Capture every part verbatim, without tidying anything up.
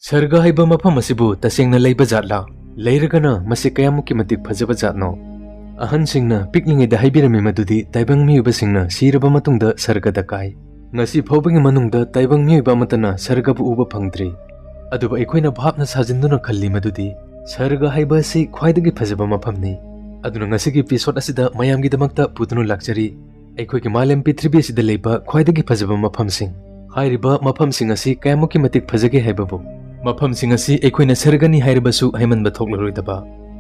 ꯁꯔꯒ ꯍꯥꯏꯕ ꯃꯐꯝ ꯑꯁꯤꯕꯨ ꯇꯁꯦꯡꯅ ꯂꯩꯕ ꯖꯥꯠꯂꯥ? ꯂꯩꯔꯒꯅ ꯃꯁꯤ ꯀꯌꯥꯃꯨꯛꯀꯤ ꯃꯇꯤꯛ ꯐꯖꯕ ꯖꯥꯠꯅꯣ? ꯑꯍꯟꯁꯤꯡꯅ ꯄꯤꯛꯂꯤꯉꯩꯗ ꯍꯥꯏꯕꯤꯔꯝꯃꯤ ꯃꯗꯨꯗꯤ ꯇꯥꯏꯕꯪ ꯃꯤꯑꯣꯏꯕꯁꯤꯡꯅ ꯁꯤꯔꯕ ꯃꯇꯨꯡꯗ ꯁꯔꯒꯗ ꯀꯥꯏ꯫ ꯉꯁꯤ ꯐꯥꯎꯕꯒꯤ ꯃꯅꯨꯡꯗ ꯇꯥꯏꯕꯪ ꯃꯤꯑꯣꯏꯕ ꯑꯃꯠꯇꯅ ꯁꯔꯒꯕꯨ ꯎꯕ ꯐꯪꯗ꯭ꯔꯤ꯫ ꯑꯗꯨꯕꯨ ꯑꯩꯈꯣꯏꯅ ꯚꯥꯞꯅ ꯁꯥꯖꯤꯟꯗꯨꯅ ꯈꯜꯂꯤ ꯃꯗꯨꯗꯤ ꯁꯔꯒ ꯍꯥꯏꯕ ꯑꯁꯤ ꯈ꯭ꯋꯥꯏꯗꯒꯤ ꯐꯖꯕ ꯃꯐꯝꯅꯤ꯫ ꯑꯗꯨꯅ ꯉꯁꯤꯒꯤ episode ꯑꯁꯤꯗ ꯃꯌꯥꯝꯒꯤꯗꯃꯛꯇ ꯄꯨꯗꯨꯅ ꯂꯥꯛꯆꯔꯤ ꯑꯩꯈꯣꯏꯒꯤ ꯃꯥꯂꯦꯝ ꯄ꯭ꯔꯤꯊꯤꯕꯤ ꯑꯁꯤꯗ ꯂꯩꯕ ꯈ꯭ꯋꯥꯏꯗꯒꯤ ꯐꯖꯕ ꯃꯐꯝꯁꯤꯡ꯫ ꯍꯥꯏꯔꯤꯕ ꯃꯐꯝꯁꯤꯡ ꯑꯁꯤ ꯀꯌꯥꯃꯨꯛꯀꯤ ꯃꯇꯤꯛ ꯐꯖꯒꯦ ꯍꯥꯏꯕꯕꯨ, ꯃꯐꯝꯁꯤꯡ ꯑꯁꯤ ꯑꯩꯈꯣꯏꯅ ꯁꯔꯒꯅꯤ ꯍꯥꯏꯔꯕꯁꯨ ꯍꯥꯏꯃꯟꯕ ꯊꯣꯛꯂꯔꯣꯏꯗꯕ꯫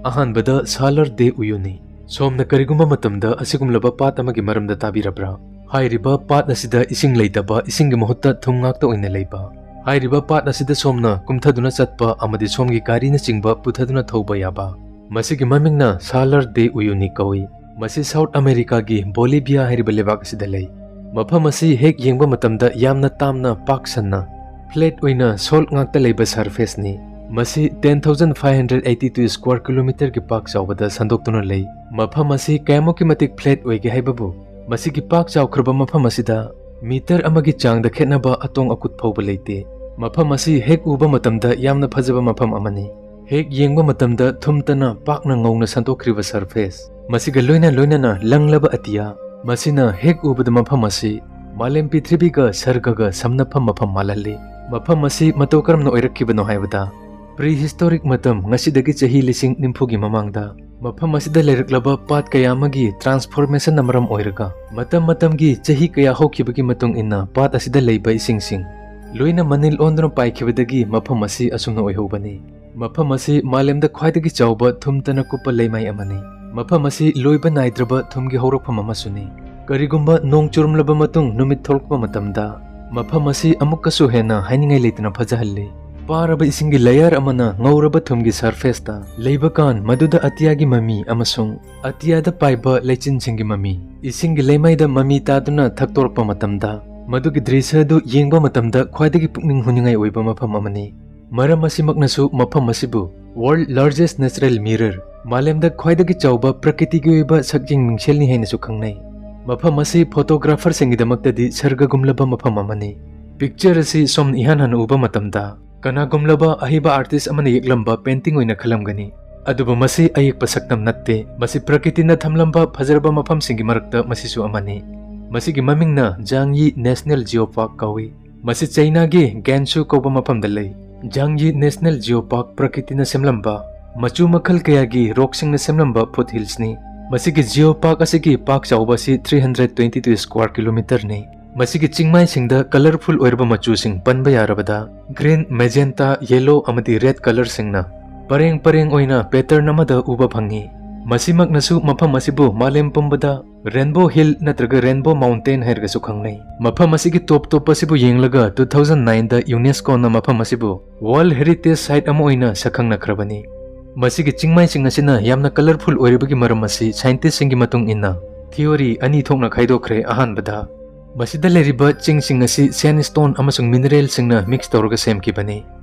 ꯑꯍꯥꯟꯕꯗ ꯁꯥꯂꯔ ꯗꯦ ꯎꯌꯨꯅꯤ꯫ ꯁꯣꯝꯅ ꯀꯔꯤꯒꯨꯝꯕ ꯃꯇꯝꯗ ꯑꯁꯤꯒꯨꯝꯂꯕ ꯄꯥꯠ ꯑꯃꯒꯤ ꯃꯔꯝꯗ ꯇꯥꯕꯤꯔꯕ꯭ꯔꯥ? ꯍꯥꯏꯔꯤꯕ ꯄꯥꯠ ꯑꯁꯤꯗ ꯏꯁꯤꯡ ꯂꯩꯇꯕ, ꯏꯁꯤꯡꯒꯤ ꯃꯍꯨꯠꯇ ꯊꯨꯝ ꯉꯥꯛꯇ ꯑꯣꯏꯅ ꯂꯩꯕ꯫ ꯍꯥꯏꯔꯤꯕ ꯄꯥꯠ ꯑꯁꯤꯗ ꯁꯣꯝꯅ ꯀꯨꯝꯊꯗꯨꯅ ꯆꯠꯄ ꯑꯃꯗꯤ ꯁꯣꯝꯒꯤ ꯒꯥꯔꯤꯅꯆꯤꯡꯕ ꯄꯨꯊꯗꯨꯅ ꯊꯧꯕ ꯌꯥꯕ꯫ ꯃꯁꯤꯒꯤ ꯃꯃꯤꯡꯅ ꯁꯥꯂꯔ ꯗꯦ ꯎꯌꯨꯅꯤ ꯀꯧꯏ꯫ ꯃꯁꯤ ꯁꯥꯎꯠ ꯑꯃꯦꯔꯤꯀꯥꯒꯤ ꯕꯣꯂꯤꯚꯤꯌꯥ ꯍꯥꯏꯔꯤꯕ ꯂꯩꯕꯥꯛ ꯑꯁꯤꯗ ꯂꯩ꯫ ꯃꯐꯝ ꯑꯁꯤ ꯍꯦꯛ ꯌꯦꯡꯕ ꯃꯇꯝꯗ ꯌꯥꯝꯅ ꯇꯥꯝꯅ ꯄꯥꯛ ꯁꯟꯅ flat ꯑꯣꯏꯅ ꯁꯣꯜꯠ ꯉꯥꯛꯇ ꯂꯩꯕ surfaceꯅꯤ꯫ ꯃꯁꯤ ten thousand five hundred eighty two square kilometreꯒꯤ ꯄꯥꯛ ꯆꯥꯎꯕꯗ ꯁꯟꯗꯣꯛꯇꯨꯅ ꯂꯩ꯫ ꯃꯐꯝ ꯑꯁꯤ ꯀꯌꯥꯃꯨꯛꯀꯤ ꯃꯇꯤꯛ flat ꯑꯣꯏꯒꯦ ꯍꯥꯏꯕꯕꯨ, ꯃꯁꯤꯒꯤ ꯄꯥꯛ ꯆꯥꯎꯈ꯭ꯔꯕ ꯃꯐꯝ ꯑꯁꯤꯗ ꯃꯤꯇꯔ ꯑꯃꯒꯤ ꯆꯥꯡꯗ ꯈꯦꯠꯅꯕ ꯑꯇꯣꯡ ꯑꯀꯨꯠ ꯐꯥꯎꯕ ꯂꯩꯇꯦ꯫ ꯃꯐꯝ ꯑꯁꯤ ꯍꯦꯛ ꯎꯕ ꯃꯇꯝꯗ ꯌꯥꯝꯅ ꯐꯖꯕ ꯃꯐꯝ ꯑꯃꯅꯤ꯫ ꯍꯦꯛ ꯌꯦꯡꯕ ꯃꯇꯝꯗ ꯊꯨꯝꯇꯅ ꯄꯥꯛꯅ ꯉꯧꯅ ꯁꯟꯗꯣꯛꯈ꯭ꯔꯤꯕ surface, ꯃꯁꯤꯒ ꯂꯣꯏꯅ ꯂꯣꯏꯅꯅ ꯂꯪꯂꯕ ꯑꯇꯤꯌꯥ, ꯃꯁꯤꯅ ꯍꯦꯛ ꯎꯕꯗ ꯃꯐꯝ ꯑꯁꯤ ꯃꯥꯂꯦꯝ ꯄ꯭ꯔꯤꯊꯤꯕꯤꯒ ꯁꯔꯒꯒ ꯁꯝꯅꯐꯝ ꯃꯐꯝ ꯃꯥꯜꯍꯜꯂꯤ꯫ ꯃꯐꯝ ꯑꯁꯤ ꯃꯇꯧ ꯀꯔꯝꯅ ꯑꯣꯏꯔꯛꯈꯤꯕꯅꯣ ꯍꯥꯏꯕꯗ, prehistoric ꯃꯇꯝ, ꯉꯁꯤꯗꯒꯤ ꯆꯍꯤ ꯂꯤꯁꯤꯡ ꯅꯤꯐꯨꯒꯤ ꯃꯃꯥꯡꯗ, ꯃꯐꯝ ꯑꯁꯤꯗ ꯂꯩꯔꯛꯂꯕ ꯄꯥꯠ ꯀꯌꯥ ꯑꯃꯒꯤ transformationꯅ ꯃꯔꯝ ꯑꯣꯏꯔꯒ, ꯃꯇꯝ ꯃꯇꯝꯒꯤ ꯆꯍꯤ ꯀꯌꯥ ꯍꯧꯈꯤꯕꯒꯤ ꯃꯇꯨꯡ ꯏꯟꯅ ꯄꯥꯠ ꯑꯁꯤꯗ ꯂꯩꯕ ꯏꯁꯤꯡꯁꯤꯡ ꯂꯣꯏꯅ ꯃꯅꯤꯜ ꯑꯣꯟꯗꯨꯅ ꯄꯥꯏꯈꯤꯕꯗꯒꯤ ꯃꯐꯝ ꯑꯁꯤ ꯑꯁꯨꯝꯅ ꯑꯣꯏꯍꯧꯕꯅꯤ꯫ ꯃꯐꯝ ꯑꯁꯤ ꯃꯥꯂꯦꯝꯗ ꯈ꯭ꯋꯥꯏꯗꯒꯤ ꯆꯥꯎꯕ ꯊꯨꯝꯇꯅ ꯀꯨꯞꯄ ꯂꯩꯃꯥꯏ ꯑꯃꯅꯤ꯫ ꯃꯐꯝ ꯑꯁꯤ ꯂꯣꯏꯕ ꯅꯥꯏꯗ꯭ꯔꯕ ꯊꯨꯝꯒꯤ ꯍꯧꯔꯛꯐꯝ ꯑꯃꯁꯨꯅꯤ꯫ ꯀꯔꯤꯒꯨꯝꯕ ꯅꯣꯡ ꯆꯨꯔꯝꯂꯕ ꯃꯇꯨꯡ ꯅꯨꯃꯤꯠ ꯊꯣꯛꯂꯛꯄ ꯃꯇꯝꯗ, ꯃꯐꯝ ꯑꯁꯤ ꯑꯃꯨꯛꯀꯁꯨ ꯍꯦꯟꯅ ꯍꯥꯏꯅꯤꯡꯉꯥꯏ ꯂꯩꯇꯅ ꯐꯖꯍꯜꯂꯤ꯫ ꯄꯥꯔꯕ ꯏꯁꯤꯡꯒꯤ layer ꯑꯃꯅ ꯉꯧꯔꯕ ꯊꯨꯝꯒꯤ surfaceꯇ ꯂꯩꯕ ꯀꯥꯟ, ꯃꯗꯨꯗ ꯑꯇꯤꯌꯥꯒꯤ ꯃꯃꯤ ꯑꯃꯁꯨꯡ ꯑꯇꯤꯌꯥꯗ ꯄꯥꯏꯕ ꯂꯩꯆꯤꯟꯁꯤꯡꯒꯤ ꯃꯃꯤ, ꯏꯁꯤꯡꯒꯤ ꯂꯩꯃꯥꯏꯗ ꯃꯃꯤ ꯇꯥꯗꯨꯅ ꯊꯛꯇꯣꯔꯛꯄ ꯃꯇꯝꯗ, ꯃꯗꯨꯒꯤ ꯗ꯭ꯔꯤꯁ꯭ꯌ ꯑꯗꯨ ꯌꯦꯡꯕ ꯃꯇꯝꯗ ꯈ꯭ꯋꯥꯏꯗꯒꯤ ꯄꯨꯛꯅꯤꯡ ꯍꯨꯅꯤꯡꯉꯥꯏ ꯑꯣꯏꯕ ꯃꯐꯝ ꯑꯃꯅꯤ꯫ ꯃꯔꯝ ꯑꯁꯤꯃꯛꯅꯁꯨ ꯃꯐꯝ ꯑꯁꯤꯕꯨ World Largest Natural Mirror, ꯃꯥꯂꯦꯝꯗ ꯈ꯭ꯋꯥꯏꯗꯒꯤ ꯆꯥꯎꯕ ꯄ꯭ꯔꯀꯤꯇꯤꯒꯤ ꯑꯣꯏꯕ ꯁꯛꯌꯦꯡ ꯃꯤꯡꯁꯦꯜꯅꯤ ꯍꯥꯏꯅꯁꯨ ꯈꯪꯅꯩ꯫ ꯃꯐꯝ ꯑꯁꯤ photographerꯁꯤꯡꯒꯤꯗꯃꯛꯇꯗꯤ ꯁꯔꯒꯒꯨꯝꯂꯕ ꯃꯐꯝ ꯑꯃꯅꯤ꯫ Picture ꯑꯁꯤ ꯁꯣꯝꯅ ꯏꯍꯥꯟ ꯍꯥꯟꯅ ꯎꯕ ꯃꯇꯝꯗ ꯀꯅꯥꯒꯨꯝꯂꯕ ꯑꯍꯩꯕ artist ꯑꯃꯅ ꯌꯦꯛꯂꯝꯕ painting ꯑꯣꯏꯅ ꯈꯜꯂꯝꯒꯅꯤ꯫ ꯑꯗꯨꯕꯨ ꯃꯁꯤ ꯑꯌꯦꯛꯄ ꯁꯛꯇꯝ ꯅꯠꯇꯦ, ꯃꯁꯤ ꯄ꯭ꯔꯀꯤꯇꯤꯅ ꯊꯝꯂꯝꯕ ꯐꯖꯔꯕ ꯃꯐꯝꯁꯤꯡꯒꯤ ꯃꯔꯛꯇ ꯃꯁꯤꯁꯨ ꯑꯃꯅꯤ꯫ ꯃꯁꯤꯒꯤ ꯃꯃꯤꯡꯅ ꯖꯥꯡꯌꯤ National Geopark ꯀꯧꯏ꯫ ꯃꯁꯤ ꯆꯩꯅꯥꯒꯤ ꯒꯦꯟꯁꯨ ꯀꯧꯕ ꯃꯐꯝꯗ ꯂꯩ꯫ ꯖꯥꯡꯌꯤ National Geopark ꯄ꯭ꯔꯀꯤꯇꯤꯅ ꯁꯦꯝꯂꯝꯕ ꯃꯆꯨ ꯃꯈꯜ ꯀꯌꯥꯒꯤ rockꯁꯤꯡꯅ ꯁꯦꯝꯂꯝꯕ foothillsꯅꯤ꯫ ꯃꯁꯤꯒꯤ geopark ꯑꯁꯤꯒꯤ ꯄꯥꯛ ꯆꯥꯎꯕ ꯑꯁꯤ three hundred twenty two square kilometerꯅꯤ꯫ ꯃꯁꯤꯒꯤ ꯆꯤꯡꯃꯥꯏꯁꯤꯡꯗ colourful ꯑꯣꯏꯔꯕ ꯃꯆꯨꯁꯤꯡ ꯄꯟꯕ ꯌꯥꯔꯕꯗ green, magenta, yellow ꯑꯃꯗꯤ red colourꯁꯤꯡꯅ ꯄꯔꯦꯡ ꯄꯔꯦꯡ ꯑꯣꯏꯅ pattern ꯑꯃꯗ ꯎꯕ ꯐꯪꯉꯤ꯫ ꯃꯁꯤꯃꯛꯅꯁꯨ ꯃꯐꯝ ꯑꯁꯤꯕꯨ ꯃꯥꯂꯦꯝ ꯄꯨꯝꯕꯗ Rainbow Hill ꯅꯠꯇ꯭ꯔꯒ Rainbow Mountain ꯍꯥꯏꯔꯒꯁꯨ ꯈꯪꯅꯩ꯫ ꯃꯐꯝ ꯑꯁꯤꯒꯤ top top ꯑꯁꯤꯕꯨ ꯌꯦꯡꯂꯒ two thousand nineꯗ UNESCOꯅ ꯃꯐꯝ ꯑꯁꯤꯕꯨ World Heritage Site ꯑꯃ ꯑꯣꯏꯅ ꯁꯛꯈꯪꯅꯈ꯭ꯔꯕꯅꯤ꯫ ꯃꯁꯤꯒꯤ ꯆꯤꯡꯃꯥꯏꯁꯤꯡ ꯑꯁꯤꯅ ꯌꯥꯝꯅ colourful ꯑꯣꯏꯔꯤꯕꯒꯤ ꯃꯔꯝ ꯑꯁꯤ scientistꯁꯤꯡꯒꯤ ꯃꯇꯨꯡ ꯏꯟꯅ theory ꯑꯅꯤ ꯊꯣꯛꯅ ꯈꯥꯏꯗꯣꯛꯈ꯭ꯔꯦ꯫ ꯑꯍꯥꯟꯕꯗ, ꯃꯁꯤꯗ ꯂꯩꯔꯤꯕ ꯆꯤꯡꯁꯤꯡ ꯑꯁꯤ sandstone ꯑꯃꯁꯨꯡ mineralꯁꯤꯡꯅ mix ꯇꯧꯔꯒ ꯁꯦꯝꯈꯤꯕꯅꯤ꯫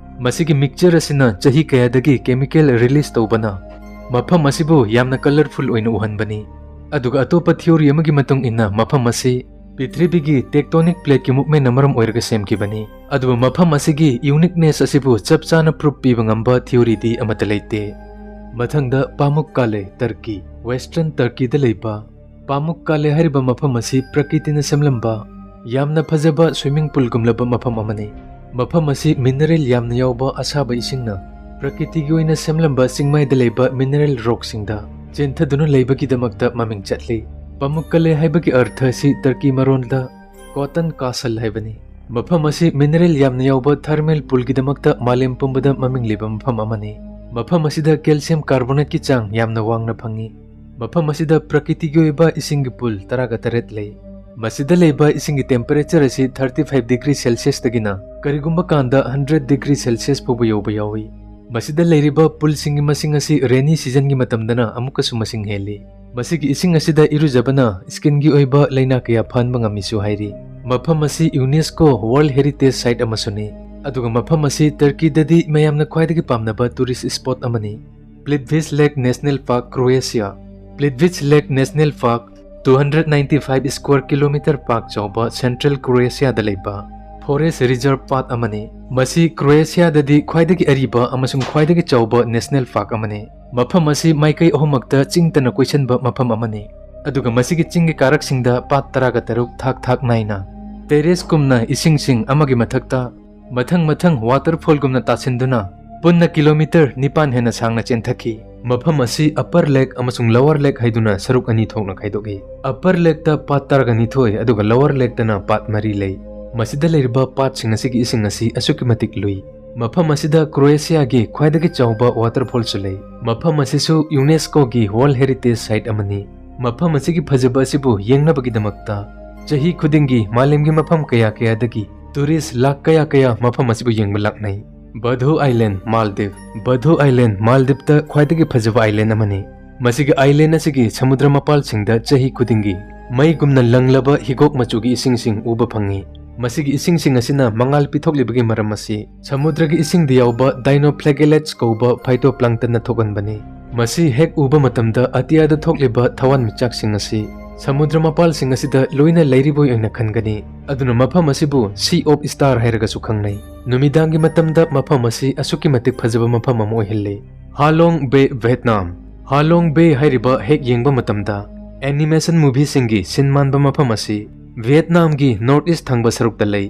ꯃꯁꯤꯒꯤ mixture ꯑꯁꯤꯅ ꯆꯍꯤ ꯀꯌꯥꯗꯒꯤ chemical release ꯇꯧꯕꯅ ꯃꯐꯝ ꯑꯁꯤꯕꯨ ꯌꯥꯝꯅ colourful ꯑꯣꯏꯅ ꯎꯍꯟꯕꯅꯤ꯫ ꯑꯗꯨꯒ ꯑꯇꯣꯞꯄ theory ꯑꯃꯒꯤ ꯃꯇꯨꯡ ꯏꯟꯅ ꯃꯐꯝ ꯑꯁꯤ ꯄ꯭ꯔꯤꯊꯤꯕꯤꯒꯤ tectonic plateꯀꯤ movementꯅ ꯃꯔꯝ ꯑꯣꯏꯔꯒ ꯁꯦꯝꯈꯤꯕꯅꯤ꯫ ꯑꯗꯨꯕꯨ ꯃꯐꯝ ꯑꯁꯤꯒꯤ uniqueness ꯑꯁꯤꯕꯨ ꯆꯞ ꯆꯥꯅ proof ꯄꯤꯕ ꯉꯝꯕ theoryꯗꯤ ꯑꯃꯠꯇ ꯂꯩꯇꯦ꯫ ꯃꯊꯪꯗ, ꯄꯥꯃꯨꯛꯀꯥꯂꯦ, ꯇꯔꯀꯤ꯫ Western ꯇꯔꯀꯤꯗ ꯂꯩꯕ ꯄꯥꯃꯨꯛꯀꯥꯂꯦ ꯍꯥꯏꯔꯤꯕ ꯃꯐꯝ ꯑꯁꯤ ꯄ꯭ꯔꯀꯤꯇꯤꯅ ꯁꯦꯝꯂꯝꯕ ꯌꯥꯝꯅ ꯐꯖꯕ swimming poolꯒꯨꯝꯂꯕ ꯃꯐꯝ ꯑꯃꯅꯤ꯫ ꯃꯐꯝ ꯑꯁꯤ mineral ꯌꯥꯝꯅ ꯌꯥꯎꯕ ꯑꯁꯥꯕ ꯏꯁꯤꯡꯅ ꯄ꯭ꯔꯀꯤꯇꯤꯒꯤ ꯑꯣꯏꯅ ꯁꯦꯝꯂꯝꯕ ꯆꯤꯡꯃꯥꯏꯗ ꯂꯩꯕ mineral rockꯁꯤꯡꯗ ꯆꯦꯟꯊꯗꯨꯅ ꯂꯩꯕꯒꯤꯗꯃꯛꯇ ꯃꯃꯤꯡ ꯆꯠꯂꯤ꯫ ꯄꯥꯃꯨꯛꯀꯥꯂꯦ ꯍꯥꯏꯕꯒꯤ ꯑꯔꯊ ꯑꯁꯤ ꯇꯔꯀꯤ ꯃꯔꯣꯟꯗ cotton castle ꯍꯥꯏꯕꯅꯤ꯫ ꯃꯐꯝ ꯑꯁꯤ mineral ꯌꯥꯝꯅ ꯌꯥꯎꯕ thermal poolꯒꯤꯗꯃꯛꯇ ꯃꯥꯂꯦꯝ ꯄꯨꯝꯕꯗ ꯃꯃꯤꯡ ꯂꯩꯕ ꯃꯐꯝ ꯑꯃꯅꯤ꯫ ꯃꯐꯝ ꯑꯁꯤꯗ calcium carbonateꯀꯤ ꯆꯥꯡ ꯌꯥꯝꯅ ꯋꯥꯡꯅ ꯐꯪꯏ꯫ ꯃꯐꯝ ꯑꯁꯤꯗ ꯄ꯭ꯔꯀꯤꯇꯤꯒꯤ ꯑꯣꯏꯕ ꯏꯁꯤꯡꯒꯤ pool ꯇꯔꯥꯒ ꯇꯔꯦꯠ ꯂꯩ꯫ ꯃꯁꯤꯗ ꯂꯩꯕ ꯏꯁꯤꯡꯒꯤ temperature ꯑꯁꯤ thirty five degree Celsiusꯇꯒꯤꯅ ꯀꯔꯤꯒꯨꯝꯕ ꯀꯥꯟꯗ hundred degree Celsius ꯐꯥꯎꯕ ꯌꯧꯕ ꯌꯥꯎꯏ꯫ ꯃꯁꯤꯗ ꯂꯩꯔꯤꯕ poolꯁꯤꯡꯒꯤ ꯃꯁꯤꯡ ꯑꯁꯤ rainy seasonꯒꯤ ꯃꯇꯝꯗꯅ ꯑꯃꯨꯛꯀꯁꯨ ꯃꯁꯤꯡ ꯍꯦꯜꯂꯤ꯫ ꯃꯁꯤꯒꯤ ꯏꯁꯤꯡ ꯑꯁꯤꯗ ꯏꯔꯨꯖꯕꯅ skinꯒꯤ ꯑꯣꯏꯕ ꯂꯥꯏꯅꯥ ꯀꯌꯥ ꯐꯍꯟꯕ ꯉꯝꯃꯤꯁꯨ ꯍꯥꯏꯔꯤ꯫ ꯃꯐꯝ ꯑꯁꯤ UNESCO World Heritage Site ꯑꯃꯁꯨꯅꯤ꯫ ꯑꯗꯨꯒ ꯃꯐꯝ ꯑꯁꯤ ꯇꯔꯀꯤꯗꯗꯤ ꯃꯌꯥꯝꯅ ꯈ꯭ꯋꯥꯏꯗꯒꯤ ꯄꯥꯝꯅꯕ tourist spot ꯑꯃꯅꯤ꯫ Plitvice Lake National Park, Croatia꯫ Plitvice Lake National Park two hundred ninety five square kilometer ꯄꯥꯛ ꯆꯥꯎꯕ central Croatiaꯗ ꯂꯩꯕ Forest Reserve Path ꯑꯃꯅꯤ꯫ ꯃꯁꯤ ꯀ꯭ꯔꯣꯑꯦꯁꯤꯌꯥꯗꯗꯤ ꯈ꯭ꯋꯥꯏꯗꯒꯤ ꯑꯔꯤꯕ ꯑꯃꯁꯨꯡ ꯈ꯭ꯋꯥꯏꯗꯒꯤ ꯆꯥꯎꯕ ꯅꯦꯁꯅꯦꯜ ꯄꯥꯔꯛ ꯑꯃꯅꯤ꯫ ꯃꯐꯝ ꯑꯁꯤ ꯃꯥꯏꯀꯩ ꯑꯍꯨꯝꯃꯛꯇ ꯆꯤꯡꯇꯅ ꯀꯣꯏꯁꯤꯟꯕ ꯃꯐꯝ ꯑꯃꯅꯤ, ꯑꯗꯨꯒ ꯃꯁꯤꯒꯤ ꯆꯤꯡꯒꯤ ꯀꯥꯔꯛꯁꯤꯡꯗ ꯄꯥꯠ ꯇꯔꯥꯒ ꯇꯔꯨꯛ ꯊꯥꯛ ꯊꯥꯛ ꯅꯥꯏꯅ ꯇꯦꯔꯦꯁꯀꯨꯝꯅ ꯏꯁꯤꯡꯁꯤꯡ ꯑꯃꯒꯤ ꯃꯊꯛꯇ ꯃꯊꯪ ꯃꯊꯪ ꯋꯥꯇꯔꯐꯣꯜꯒꯨꯝꯅ ꯇꯥꯁꯤꯟꯗꯨꯅ ꯄꯨꯟꯅ ꯀꯤꯂꯣꯃꯤꯇꯔ ꯅꯤꯄꯥꯟ ꯍꯦꯟꯅ ꯁꯥꯡꯅ ꯆꯦꯟꯊꯈꯤ꯫ ꯃꯐꯝ ꯑꯁꯤ ꯑꯄꯔ ꯂꯦꯛ ꯑꯃꯁꯨꯡ ꯂꯋꯔ ꯂꯦꯛ ꯍꯥꯏꯗꯨꯅ ꯁꯔꯨꯛ ꯑꯅꯤ ꯊꯣꯛꯅ ꯈꯥꯏꯗꯣꯛꯏ꯫ ꯑꯄꯔ ꯂꯦꯛꯇ ꯄꯥꯠ ꯇꯔꯥꯒ ꯅꯤꯊꯣꯏ, ꯑꯗꯨꯒ ꯂꯋꯔ ꯂꯦꯛꯇꯅ ꯄꯥꯠ ꯃꯔꯤ ꯂꯩ꯫ ꯃꯁꯤꯗ ꯂꯩꯔꯤꯕ ꯄꯥꯠꯁꯤꯡ ꯑꯁꯤꯒꯤ ꯏꯁꯤꯡ ꯑꯁꯤ ꯑꯁꯨꯛꯀꯤ ꯃꯇꯤꯛ ꯂꯨꯏ꯫ ꯃꯐꯝ ꯑꯁꯤꯗ ꯀ꯭ꯔꯣꯑꯦꯁꯤꯌꯥꯒꯤ ꯈ꯭ꯋꯥꯏꯗꯒꯤ ꯆꯥꯎꯕ ꯋꯥꯇꯔꯐꯣꯜꯁꯨ ꯂꯩ꯫ ꯃꯐꯝ ꯑꯁꯤꯁꯨ ꯌꯨꯅꯦꯁꯀꯣꯒꯤ ꯋꯥꯔꯜꯗ ꯍꯦꯔꯤꯇꯦꯖ ꯁꯥꯏꯠ ꯑꯃꯅꯤ꯫ ꯃꯐꯝ ꯑꯁꯤꯒꯤ ꯐꯖꯕ ꯑꯁꯤꯕꯨ ꯌꯦꯡꯅꯕꯒꯤꯗꯃꯛꯇ ꯆꯍꯤ ꯈꯨꯗꯤꯡꯒꯤ ꯃꯥꯂꯦꯝꯒꯤ ꯃꯐꯝ ꯀꯌꯥ ꯀꯌꯥꯗꯒꯤ ꯇꯨꯔꯤꯁ ꯂꯥꯛ ꯀꯌꯥ ꯀꯌꯥ ꯃꯐꯝ ꯑꯁꯤꯕꯨ ꯌꯦꯡꯕ ꯂꯥꯛꯅꯩ꯫ ꯕꯙꯨ ꯑꯥꯏꯂꯦꯟ, ꯃꯥꯜꯗꯤꯞ꯫ ꯕꯙꯨ ꯑꯥꯏꯂꯦꯟ, ꯃꯥꯜꯗꯤꯞꯇ ꯈ꯭ꯋꯥꯏꯗꯒꯤ ꯐꯖꯕ ꯑꯥꯏꯂꯦꯟ ꯑꯃꯅꯤ꯫ ꯃꯁꯤꯒꯤ ꯑꯥꯏꯂꯦꯟ ꯑꯁꯤꯒꯤ ꯁꯃꯨꯗ꯭ꯔ ꯃꯄꯥꯜꯁꯤꯡꯗ ꯆꯍꯤ ꯈꯨꯗꯤꯡꯒꯤ ꯃꯩꯒꯨꯝꯅ ꯂꯪꯂꯕ ꯍꯤꯒꯣꯛ ꯃꯆꯨꯒꯤ ꯏꯁꯤꯡꯁꯤꯡ ꯎꯕ ꯐꯪꯉꯤ꯫ ꯃꯁꯤꯒꯤ ꯏꯁꯤꯡꯁꯤꯡ ꯑꯁꯤꯅ ꯃꯉꯥꯜ ꯄꯤꯊꯣꯛꯂꯤꯕꯒꯤ ꯃꯔꯝ ꯑꯁꯤ ꯁꯃꯨꯗ꯭ꯔꯒꯤ ꯏꯁꯤꯡꯗ ꯌꯥꯎꯕ ꯗꯥꯏꯅꯣꯐ꯭ꯂꯦꯒꯦꯂꯦꯠꯁ ꯀꯧꯕ ꯐꯥꯏꯇꯣꯄ꯭ꯂꯥꯡꯇꯟꯅ ꯊꯣꯛꯍꯟꯕꯅꯤ꯫ ꯃꯁꯤ ꯍꯦꯛ ꯎꯕ ꯃꯇꯝꯗ ꯑꯇꯤꯌꯥꯗ ꯊꯣꯛꯂꯤꯕ ꯊꯋꯥꯟꯃꯤꯆꯥꯛꯁꯤꯡ ꯑꯁꯤ ꯁꯃꯨꯗ꯭ꯔ ꯃꯄꯥꯜꯁꯤꯡ ꯑꯁꯤꯗ ꯂꯣꯏꯅ ꯂꯩꯔꯤꯕꯣꯏ ꯑꯣꯏꯅ ꯈꯟꯒꯅꯤ꯫ ꯑꯗꯨꯅ ꯃꯐꯝ ꯑꯁꯤꯕꯨ ꯁꯤ ꯑꯣꯐ ꯁ꯭ꯇꯥꯔ ꯍꯥꯏꯔꯒꯁꯨ ꯈꯪꯅꯩ꯫ ꯅꯨꯃꯤꯗꯥꯡꯒꯤ ꯃꯇꯝꯗ ꯃꯐꯝ ꯑꯁꯤ ꯑꯁꯨꯛꯀꯤ ꯃꯇꯤꯛ ꯐꯖꯕ ꯃꯐꯝ ꯑꯃ ꯑꯣꯏꯍꯜꯂꯤ꯫ ꯍꯥꯂꯣꯡ ꯕꯦ, ꯚꯤꯌꯦꯠꯅꯥꯝ꯫ ꯍꯥꯂꯣꯡ ꯕꯦ ꯍꯥꯏꯔꯤꯕ ꯍꯦꯛ ꯌꯦꯡꯕ ꯃꯇꯝꯗ ꯑꯦꯅꯤꯃꯦꯁꯟ ꯃꯨꯚꯤꯁꯤꯡꯒꯤ ꯁꯤꯟ ꯃꯥꯟꯕ ꯃꯐꯝ ꯑꯁꯤ ꯚꯤꯌꯦꯠꯅꯥꯝꯒꯤ ꯅꯣꯔꯠ ꯏꯁ ꯊꯪꯕ ꯁꯔꯨꯛꯇ ꯂꯩ꯫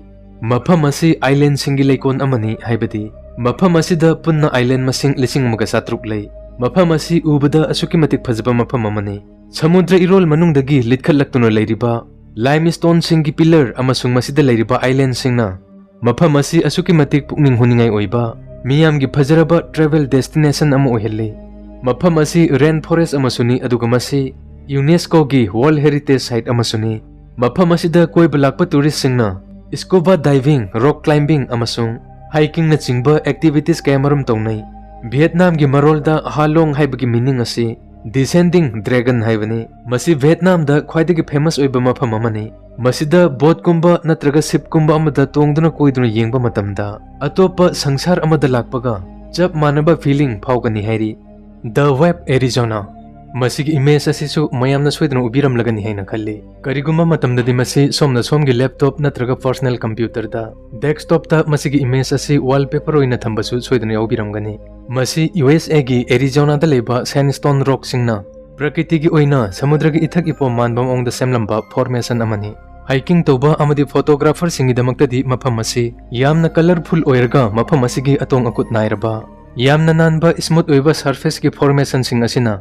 ꯃꯐꯝ ꯑꯁꯤ ꯑꯥꯏꯂꯦꯟꯁꯤꯡꯒꯤ ꯂꯩꯀꯣꯜ ꯑꯃꯅꯤ, ꯍꯥꯏꯕꯗꯤ ꯃꯐꯝ ꯑꯁꯤꯗ ꯄꯨꯟꯅ ꯑꯥꯏꯂꯦꯟ ꯃꯁꯤꯡ ꯂꯤꯁꯤꯡ ꯑꯃꯒ ꯆꯥꯇ꯭ꯔꯨꯛ ꯂꯩ꯫ ꯃꯐꯝ ꯑꯁꯤ ꯎꯕꯗ ꯑꯁꯨꯛꯀꯤ ꯃꯇꯤꯛ ꯐꯖꯕ ꯃꯐꯝ ꯑꯃꯅꯤ꯫ ꯁꯃꯨꯗ꯭ꯔ ꯏꯔꯣꯜ ꯃꯅꯨꯡꯗꯒꯤ ꯂꯤꯠꯈꯠꯂꯛꯇꯨꯅ ꯂꯩꯔꯤꯕ ꯂꯥꯏꯝꯁ꯭ꯇꯣꯟꯁꯤꯡꯒꯤ ꯄꯤꯂꯔ ꯑꯃꯁꯨꯡ ꯃꯁꯤꯗ ꯂꯩꯔꯤꯕ ꯑꯥꯏꯂꯦꯟꯁꯤꯡꯅ ꯃꯐꯝ ꯑꯁꯤ ꯑꯁꯨꯛꯀꯤ ꯃꯇꯤꯛ ꯄꯨꯛꯅꯤꯡ ꯍꯨꯅꯤꯡꯉꯥꯏ ꯑꯣꯏꯕ ꯃꯤꯌꯥꯝꯒꯤ ꯐꯖꯔꯕ ꯇ꯭ꯔꯦꯚꯦꯜ ꯗꯦꯁꯇꯤꯅꯦꯁꯟ ꯑꯃ ꯑꯣꯏꯍꯜꯂꯤ꯫ ꯃꯐꯝ ꯑꯁꯤ ꯔꯦꯟ ꯐꯣꯔꯦꯁ ꯑꯃꯁꯨꯅꯤ, ꯑꯗꯨꯒ ꯃꯁꯤ ꯌꯨꯅꯦꯁꯀꯣꯒꯤ ꯋꯥꯔꯜꯗ ꯍꯦꯔꯤꯇꯦꯖ ꯁꯥꯏꯠ ꯑꯃꯁꯨꯅꯤ꯫ ꯃꯐꯝ ꯑꯁꯤꯗ ꯀꯣꯏꯕ ꯂꯥꯛꯄ ꯇꯨꯔꯤꯁꯁꯤꯡꯅ ꯁ꯭ꯀꯨꯕꯥ ꯗꯥꯏꯚꯤꯡ, ꯔꯣꯛ ꯀ꯭ꯂꯥꯏꯝꯕꯤꯡ ꯑꯃꯁꯨꯡ ꯍꯥꯏꯀꯤꯡꯅꯆꯤꯡꯕ ꯑꯦꯛꯇꯤꯚꯤꯇꯤꯁ ꯀꯌꯥꯃꯔꯨꯝ ꯇꯧꯅꯩ꯫ ꯚꯤꯌꯦꯠꯅꯥꯝꯒꯤ ꯃꯔꯣꯜꯗ ꯍꯥꯂꯣꯡ ꯍꯥꯏꯕꯒꯤ ꯃꯤꯅꯤꯡ ꯑꯁꯤ ꯗꯤꯁꯦꯟꯗꯤꯡ ꯗ꯭ꯔꯦꯒꯟ ꯍꯥꯏꯕꯅꯤ꯫ ꯃꯁꯤ ꯚꯤꯌꯦꯠꯅꯥꯝꯗ ꯈ꯭ꯋꯥꯏꯗꯒꯤ ꯐꯦꯃꯁ ꯑꯣꯏꯕ ꯃꯐꯝ ꯑꯃꯅꯤ꯫ ꯃꯁꯤꯗ ꯕꯣꯠꯀꯨꯝꯕ ꯅꯠꯇ꯭ꯔꯒ ꯁꯤꯞꯀꯨꯝꯕ ꯑꯃꯗ ꯇꯣꯡꯗꯨꯅ ꯀꯣꯏꯗꯨꯅ ꯌꯦꯡꯕ ꯃꯇꯝꯗ ꯑꯇꯣꯞꯄ ꯁꯪꯁꯥꯔ ꯑꯃꯗ ꯂꯥꯛꯄꯒ ꯆꯞ ꯃꯥꯟꯅꯕ ꯐꯤꯂꯤꯡ ꯐꯥꯎꯒꯅꯤ ꯍꯥꯏꯔꯤ꯫ The Web Arizona꯫ ꯃꯁꯤꯒꯤ image ꯑꯁꯤꯁꯨ ꯃꯌꯥꯝꯅ ꯁꯣꯏꯗꯅ ꯎꯕꯤꯔꯝꯂꯒꯅꯤ ꯍꯥꯏꯅ ꯈꯜꯂꯤ꯫ ꯀꯔꯤꯒꯨꯝꯕ ꯃꯇꯝꯗꯗꯤ ꯃꯁꯤ ꯁꯣꯝꯅ ꯁꯣꯝꯒꯤ laptop ꯅꯠꯇ꯭ꯔꯒ personal computerꯗ desktopꯇ ꯃꯁꯤꯒꯤ image ꯑꯁꯤ wallpaper ꯑꯣꯏꯅ ꯊꯝꯕꯁꯨ ꯁꯣꯏꯗꯅ ꯌꯥꯎꯕꯤꯔꯝꯒꯅꯤ꯫ ꯃꯁꯤ USAꯒꯤ Arizonaꯗ ꯂꯩꯕ sandstone rockꯁꯤꯡꯅ ꯄ꯭ꯔꯀ꯭ꯔꯤꯇꯤꯒꯤ ꯑꯣꯏꯅ ꯁꯃꯨꯗ꯭ꯔꯒꯤ ꯏꯊꯛ ꯏꯄꯣꯝ ꯃꯥꯟꯕ ꯃꯑꯣꯡꯗ ꯁꯦꯝꯂꯝꯕ formation ꯑꯃꯅꯤ꯫ Hiking ꯇꯧꯕ ꯑꯃꯗꯤ photographerꯁꯤꯡꯒꯤꯗꯃꯛꯇꯗꯤ ꯃꯐꯝ ꯑꯁꯤ ꯌꯥꯝꯅ colourful ꯑꯣꯏꯔꯒ ꯃꯐꯝ ꯑꯁꯤꯒꯤ ꯑꯇꯣꯡ ꯑꯀꯨꯠ ꯅꯥꯏꯔꯕ, ꯌꯥꯝꯅ ꯅꯥꯟꯕ smooth ꯑꯣꯏꯕ surfaceꯀꯤ formationꯁꯤꯡ ꯑꯁꯤꯅ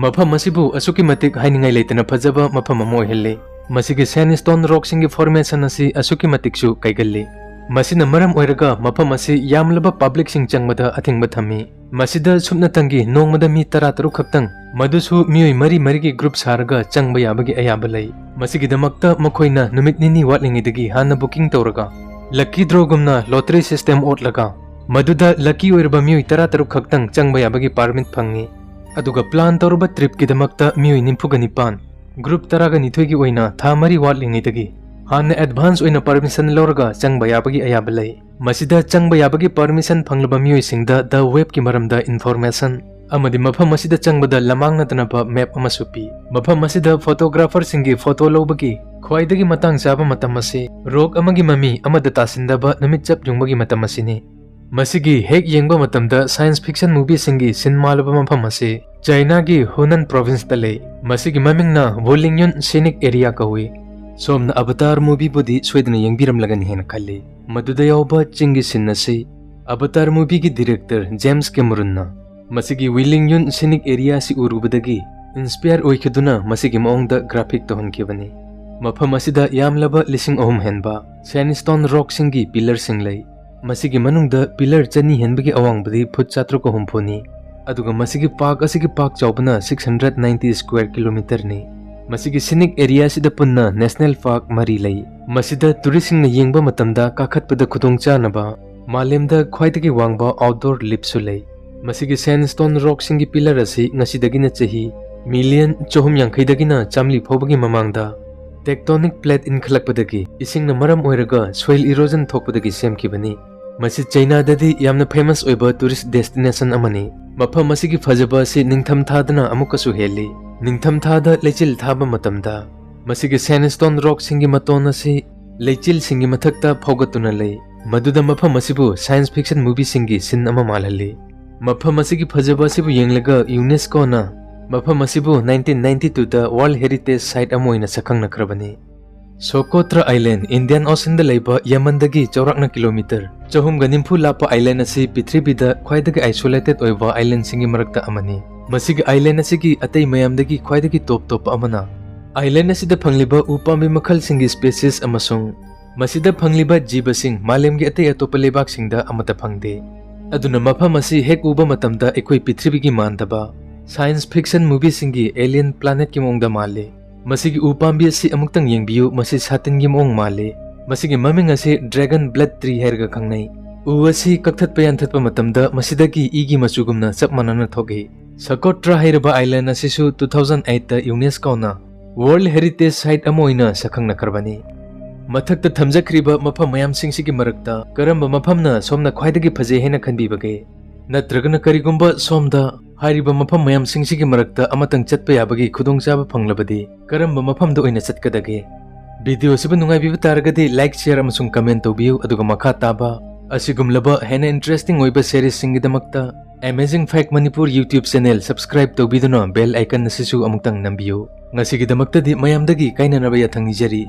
ꯃꯐꯝ ꯑꯁꯤꯕꯨ ꯑꯁꯨꯛꯀꯤ ꯃꯇꯤꯛ ꯍꯥꯏꯅꯤꯡꯉꯥꯏ ꯂꯩꯇꯅ ꯐꯖꯕ ꯃꯐꯝ ꯑꯃ ꯑꯣꯏꯍꯜꯂꯤ꯫ ꯃꯁꯤꯒꯤ sandstone rockꯁꯤꯡꯒꯤ formation ꯑꯁꯤ ꯑꯁꯨꯛꯀꯤ ꯃꯇꯤꯛꯁꯨ ꯀꯥꯏꯒꯜꯂꯤ꯫ ꯃꯁꯤꯅ ꯃꯔꯝ ꯑꯣꯏꯔꯒ ꯃꯐꯝ ꯑꯁꯤ ꯌꯥꯝꯂꯕ publicꯁꯤꯡ ꯆꯪꯕꯗ ꯑꯊꯤꯡꯕ ꯊꯝꯃꯤ꯫ ꯃꯁꯤꯗ ꯁꯨꯞꯅꯇꯪꯒꯤ ꯅꯣꯡꯃꯗ ꯃꯤ ꯇꯔꯥꯇꯔꯨꯛ ꯈꯛꯇꯪ, ꯃꯗꯨꯁꯨ ꯃꯤꯑꯣꯏ ꯃꯔꯤ ꯃꯔꯤꯒꯤ group ꯁꯥꯔꯒ ꯆꯪꯕ ꯌꯥꯕꯒꯤ ꯑꯌꯥꯕ ꯂꯩ꯫ ꯃꯁꯤꯒꯤꯗꯃꯛꯇ ꯃꯈꯣꯏꯅ ꯅꯨꯃꯤꯠ ꯅꯤꯅꯤ ꯋꯥꯠꯂꯤꯉꯩꯗꯒꯤ ꯍꯥꯟꯅ booking ꯇꯧꯔꯒ, lucky drawꯒꯨꯝꯅ lottery system ꯑꯣꯠꯂꯒ, ꯃꯗꯨꯗ lucky ꯑꯣꯏꯔꯕ ꯃꯤꯑꯣꯏ ꯇꯔꯥꯇꯔꯨꯛ ꯈꯛꯇꯪ ꯆꯪꯕ ꯌꯥꯕꯒꯤ permit ꯐꯪꯉꯤ꯫ ꯑꯗꯨꯒ plan ꯇꯧꯔꯕ tripꯀꯤꯗꯃꯛꯇ ꯃꯤꯑꯣꯏ ꯅꯤꯐꯨꯒ ꯅꯤꯄꯥꯟ, group ꯇꯔꯥꯒ ꯅꯤꯊꯣꯏꯒꯤ ꯑꯣꯏꯅ ꯊꯥ ꯃꯔꯤ ꯋꯥꯠꯂꯤꯉꯩꯗꯒꯤ ꯍꯥꯟꯅ advance ꯑꯣꯏꯅ permission ꯂꯧꯔꯒ ꯆꯪꯕ ꯌꯥꯕꯒꯤ ꯑꯌꯥꯕ ꯂꯩ꯫ ꯃꯁꯤꯗ ꯆꯪꯕ ꯌꯥꯕꯒꯤ permission ꯐꯪꯂꯕ ꯃꯤꯑꯣꯏꯁꯤꯡꯗ The Waveꯀꯤ ꯃꯔꯝꯗ information ꯑꯃꯗꯤ ꯃꯐꯝ ꯑꯁꯤꯗ ꯆꯪꯕꯗ ꯂꯃꯥꯡꯅꯗꯅꯕ map ꯑꯃꯁꯨ ꯄꯤ꯫ ꯃꯐꯝ ꯑꯁꯤꯗ photographerꯁꯤꯡꯒꯤ photo ꯂꯧꯕꯒꯤ ꯈ꯭ꯋꯥꯏꯗꯒꯤ ꯃꯇꯥꯡ ꯆꯥꯕ ꯃꯇꯝ ꯑꯁꯤ rock ꯑꯃꯒꯤ ꯃꯃꯤ ꯑꯃꯗ ꯇꯥꯁꯤꯟꯗꯕ ꯅꯨꯃꯤꯠ ꯆꯞ ꯌꯨꯡꯕꯒꯤ ꯃꯇꯝ ꯑꯁꯤꯅꯤ꯫ ꯃꯁꯤꯒꯤ ꯍꯦꯛ ꯌꯦꯡꯕ ꯃꯇꯝꯗ science fiction movieꯁꯤꯡꯒꯤ scene ꯃꯥꯜꯂꯕ ꯃꯐꯝ ꯑꯁꯤ ꯆꯥꯏꯅꯥꯒꯤ Hunan provinceꯇ ꯂꯩ꯫ ꯃꯁꯤꯒꯤ ꯃꯃꯤꯡꯅ Wulingyun Scenic Area ꯀꯧꯏ꯫ ꯁꯣꯝꯅ Avatar movieꯕꯨꯗꯤ ꯁꯣꯏꯗꯅ ꯌꯦꯡꯕꯤꯔꯝꯂꯒꯅꯤ ꯍꯥꯏꯅ ꯈꯜꯂꯤ꯫ ꯃꯗꯨꯗ ꯌꯥꯎꯕ ꯆꯤꯡꯒꯤ scene ꯑꯁꯤ Avatar movieꯒꯤ director James Cameronꯅ ꯃꯁꯤꯒꯤ Wulingyun Scenic Area ꯑꯁꯤ ꯎꯔꯨꯕꯗꯒꯤ inspire ꯑꯣꯏꯈꯤꯗꯨꯅ ꯃꯁꯤꯒꯤ ꯃꯑꯣꯡꯗ graphic ꯇꯧꯍꯟꯈꯤꯕꯅꯤ꯫ ꯃꯐꯝ ꯑꯁꯤꯗ ꯌꯥꯝꯂꯕ ꯂꯤꯁꯤꯡ ꯑꯍꯨꯝ ꯍꯦꯟꯕ sandstone rockꯁꯤꯡꯒꯤ pillarꯁꯤꯡ ꯂꯩ꯫ ꯃꯁꯤꯒꯤ ꯃꯅꯨꯡꯗ pillar ꯆꯅꯤ ꯍꯦꯟꯕꯒꯤ ꯑꯋꯥꯡꯕꯗꯤ ꯐꯨꯠ ꯆꯥꯇ꯭ꯔꯨꯛ ꯍꯨꯝꯐꯨꯅꯤ꯫ ꯑꯗꯨꯒ ꯃꯁꯤꯒꯤ park ꯑꯁꯤꯒꯤ ꯄꯥꯛ ꯆꯥꯎꯕꯅ six hundred ninety square kilometerꯅꯤ꯫ ꯃꯁꯤꯒꯤ scenic area ꯑꯁꯤꯗ ꯄꯨꯟꯅ national park ꯃꯔꯤ ꯂꯩ꯫ ꯃꯁꯤꯗ touristꯁꯤꯡꯅ ꯌꯦꯡꯕ ꯃꯇꯝꯗ ꯀꯥꯈꯠꯄꯗ ꯈꯨꯗꯣꯡꯆꯥꯅꯕ ꯃꯥꯂꯦꯝꯗ ꯈ꯭ꯋꯥꯏꯗꯒꯤ ꯋꯥꯡꯕ outdoor liftꯁꯨ ꯂꯩ꯫ ꯃꯁꯤꯒꯤ sandstone rockꯁꯤꯡꯒꯤ pillar ꯑꯁꯤ ꯉꯁꯤꯗꯒꯤꯅ ꯆꯍꯤ million ꯆꯍꯨꯝ ꯌꯥꯡꯈꯩꯗꯒꯤꯅ ꯆꯥꯝꯃꯔꯤ ꯐꯥꯎꯕꯒꯤ ꯃꯃꯥꯡꯗ tectonic plate ꯏꯟꯈꯠꯂꯛꯄꯗꯒꯤ ꯏꯁꯤꯡꯅ ꯃꯔꯝ ꯑꯣꯏꯔꯒ soil erosion ꯊꯣꯛꯄꯗꯒꯤ ꯁꯦꯝꯈꯤꯕꯅꯤ꯫ ꯃꯁꯤ ꯆꯩꯅꯥꯗꯗꯤ ꯌꯥꯝꯅ famous ꯑꯣꯏꯕ tourist destination ꯑꯃꯅꯤ꯫ ꯃꯐꯝ ꯑꯁꯤꯒꯤ ꯐꯖꯕ ꯑꯁꯤ ꯅꯤꯡꯊꯝꯊꯥꯗꯅ ꯑꯃꯨꯛꯀꯁꯨ ꯍꯦꯜꯂꯤ꯫ ꯅꯤꯡꯊꯝꯊꯥꯗ ꯂꯩꯆꯤꯜ ꯊꯥꯕ ꯃꯇꯝꯗ ꯃꯁꯤꯒꯤ sandstone rockꯁꯤꯡꯒꯤ ꯃꯇꯣꯟ ꯑꯁꯤ ꯂꯩꯆꯤꯜꯁꯤꯡꯒꯤ ꯃꯊꯛꯇ ꯐꯥꯎꯒꯠꯇꯨꯅ ꯂꯩ, ꯃꯗꯨꯗ ꯃꯐꯝ ꯑꯁꯤꯕꯨ science fiction movieꯁꯤꯡꯒꯤ scene ꯑꯃ ꯃꯥꯜꯍꯜꯂꯤ꯫ ꯃꯐꯝ ꯑꯁꯤꯒꯤ ꯐꯖꯕ ꯑꯁꯤꯕꯨ ꯌꯦꯡꯂꯒ UNESCOꯅ ꯃꯐꯝ ꯑꯁꯤꯕꯨ nineteen ninety twoꯗ World Heritage Site ꯑꯃ ꯑꯣꯏꯅ ꯁꯛꯈꯪꯅꯈ꯭ꯔꯕꯅꯤ꯫ Socotra Island, Indian Oceanꯗ ꯂꯩꯕ ꯌꯃꯟꯗꯒꯤ ꯆꯥꯎꯔꯥꯛꯅ ꯀꯤꯂꯣꯃꯤꯇꯔ ꯆꯍꯨꯝꯒ ꯅꯤꯐꯨ ꯂꯥꯞꯄ island ꯑꯁꯤ ꯄ꯭ꯔꯤꯊꯤꯕꯤꯗ ꯈ꯭ꯋꯥꯏꯗꯒꯤ isolated ꯑꯣꯏꯕ islandꯁꯤꯡꯒꯤ ꯃꯔꯛꯇ ꯑꯃꯅꯤ꯫ ꯃꯁꯤꯒꯤ island ꯑꯁꯤꯒꯤ ꯑꯇꯩ ꯃꯌꯥꯝꯗꯒꯤ ꯈ꯭ꯋꯥꯏꯗꯒꯤ top ꯇꯣꯞꯄ ꯑꯃꯅ island ꯑꯁꯤꯗ ꯐꯪꯂꯤꯕ ꯎ ꯄꯥꯝꯕꯤ ꯃꯈꯜꯁꯤꯡꯒꯤ species ꯑꯃꯁꯨꯡ ꯃꯁꯤꯗ ꯐꯪꯂꯤꯕ ꯖꯤꯕꯁꯤꯡ ꯃꯥꯂꯦꯝꯒꯤ ꯑꯇꯩ ꯑꯇꯣꯞꯄ ꯂꯩꯕꯥꯛꯁꯤꯡꯗ ꯑꯃꯠꯇ ꯐꯪꯗꯦ꯫ ꯑꯗꯨꯅ ꯃꯐꯝ ꯑꯁꯤ ꯍꯦꯛ ꯎꯕ ꯃꯇꯝꯗ ꯑꯩꯈꯣꯏ ꯄ꯭ꯔꯤꯊꯤꯕꯤꯒꯤ ꯃꯥꯟꯗꯕ science fiction movieꯁꯤꯡꯒꯤ alien planetꯀꯤ ꯃꯑꯣꯡꯗ ꯃꯥꯜꯂꯤ꯫ ꯃꯁꯤꯒꯤ ꯎ ꯄꯥꯝꯕꯤ ꯑꯁꯤ ꯑꯃꯨꯛꯇꯪ ꯌꯦꯡꯕꯤꯌꯨ, ꯃꯁꯤ ꯁꯥꯇꯤꯟꯒꯤ ꯃꯑꯣꯡ ꯃꯥꯜꯂꯤ꯫ ꯃꯁꯤꯒꯤ ꯃꯃꯤꯡ ꯑꯁꯤ Dragon Blood Tree ꯍꯥꯏꯔꯒ ꯈꯪꯅꯩ꯫ ꯎ ꯑꯁꯤ ꯀꯛꯊꯠꯄ ꯌꯥꯟꯊꯠꯄ ꯃꯇꯝꯗ ꯃꯁꯤꯗꯒꯤ ꯏꯒꯤ ꯃꯆꯨꯒꯨꯝꯅ ꯆꯞ ꯃꯥꯟꯅꯅ ꯊꯣꯛꯏ꯫ Socotra ꯍꯥꯏꯔꯤꯕ island ꯑꯁꯤꯁꯨ two thousand eightꯇ UNESCOꯅ World Heritage Site ꯑꯃ ꯑꯣꯏꯅ ꯁꯛꯈꯪꯅꯈ꯭ꯔꯕꯅꯤ꯫ ꯃꯊꯛꯇ ꯊꯝꯖꯈ꯭ꯔꯤꯕ ꯃꯐꯝ ꯃꯌꯥꯝꯁꯤꯡꯁꯤꯒꯤ ꯃꯔꯛꯇ ꯀꯔꯝꯕ ꯃꯐꯝꯅ ꯁꯣꯝꯅ ꯈ꯭ꯋꯥꯏꯗꯒꯤ ꯐꯖꯩ ꯍꯥꯏꯅ ꯈꯟꯕꯤꯕꯒꯦ? ꯅꯠꯇ꯭ꯔꯒꯅ ꯀꯔꯤꯒꯨꯝꯕ ꯁꯣꯝꯗ ꯍꯥꯏꯔꯤꯕ ꯃꯐꯝ ꯃꯌꯥꯝꯁꯤꯡꯁꯤꯒꯤ ꯃꯔꯛꯇ ꯑꯃꯇꯪ ꯆꯠꯄ ꯌꯥꯕꯒꯤ ꯈꯨꯗꯣꯡꯆꯥꯕ ꯐꯪꯂꯕꯗꯤ ꯀꯔꯝꯕ ꯃꯐꯝꯗ ꯑꯣꯏꯅ ꯆꯠꯀꯗꯒꯦ? Video ꯑꯁꯤꯕꯨ ꯅꯨꯡꯉꯥꯏꯕꯤꯕ ꯇꯥꯔꯒꯗꯤ like, share ꯑꯃꯁꯨꯡ comment ꯇꯧꯕꯤꯌꯨ, ꯑꯗꯨꯒ ꯃꯈꯥ ꯇꯥꯕ ꯑꯁꯤꯒꯨꯝꯂꯕ ꯍꯦꯟꯅ interesting ꯑꯣꯏꯕ seriesꯁꯤꯡꯒꯤꯗꯃꯛꯇ Amazing Fact Manipur YouTube channel subscribe ꯇꯧꯕꯤꯗꯨꯅ bell icon ꯑꯁꯤꯁꯨ ꯑꯃꯨꯛꯇꯪ ꯅꯝꯕꯤꯌꯨ꯫ ꯉꯁꯤꯒꯤꯗꯃꯛꯇꯗꯤ ꯃꯌꯥꯝꯗꯒꯤ ꯀꯥꯏꯅꯅꯕ ꯌꯥꯊꯪ ꯅꯤꯖꯔꯤ꯫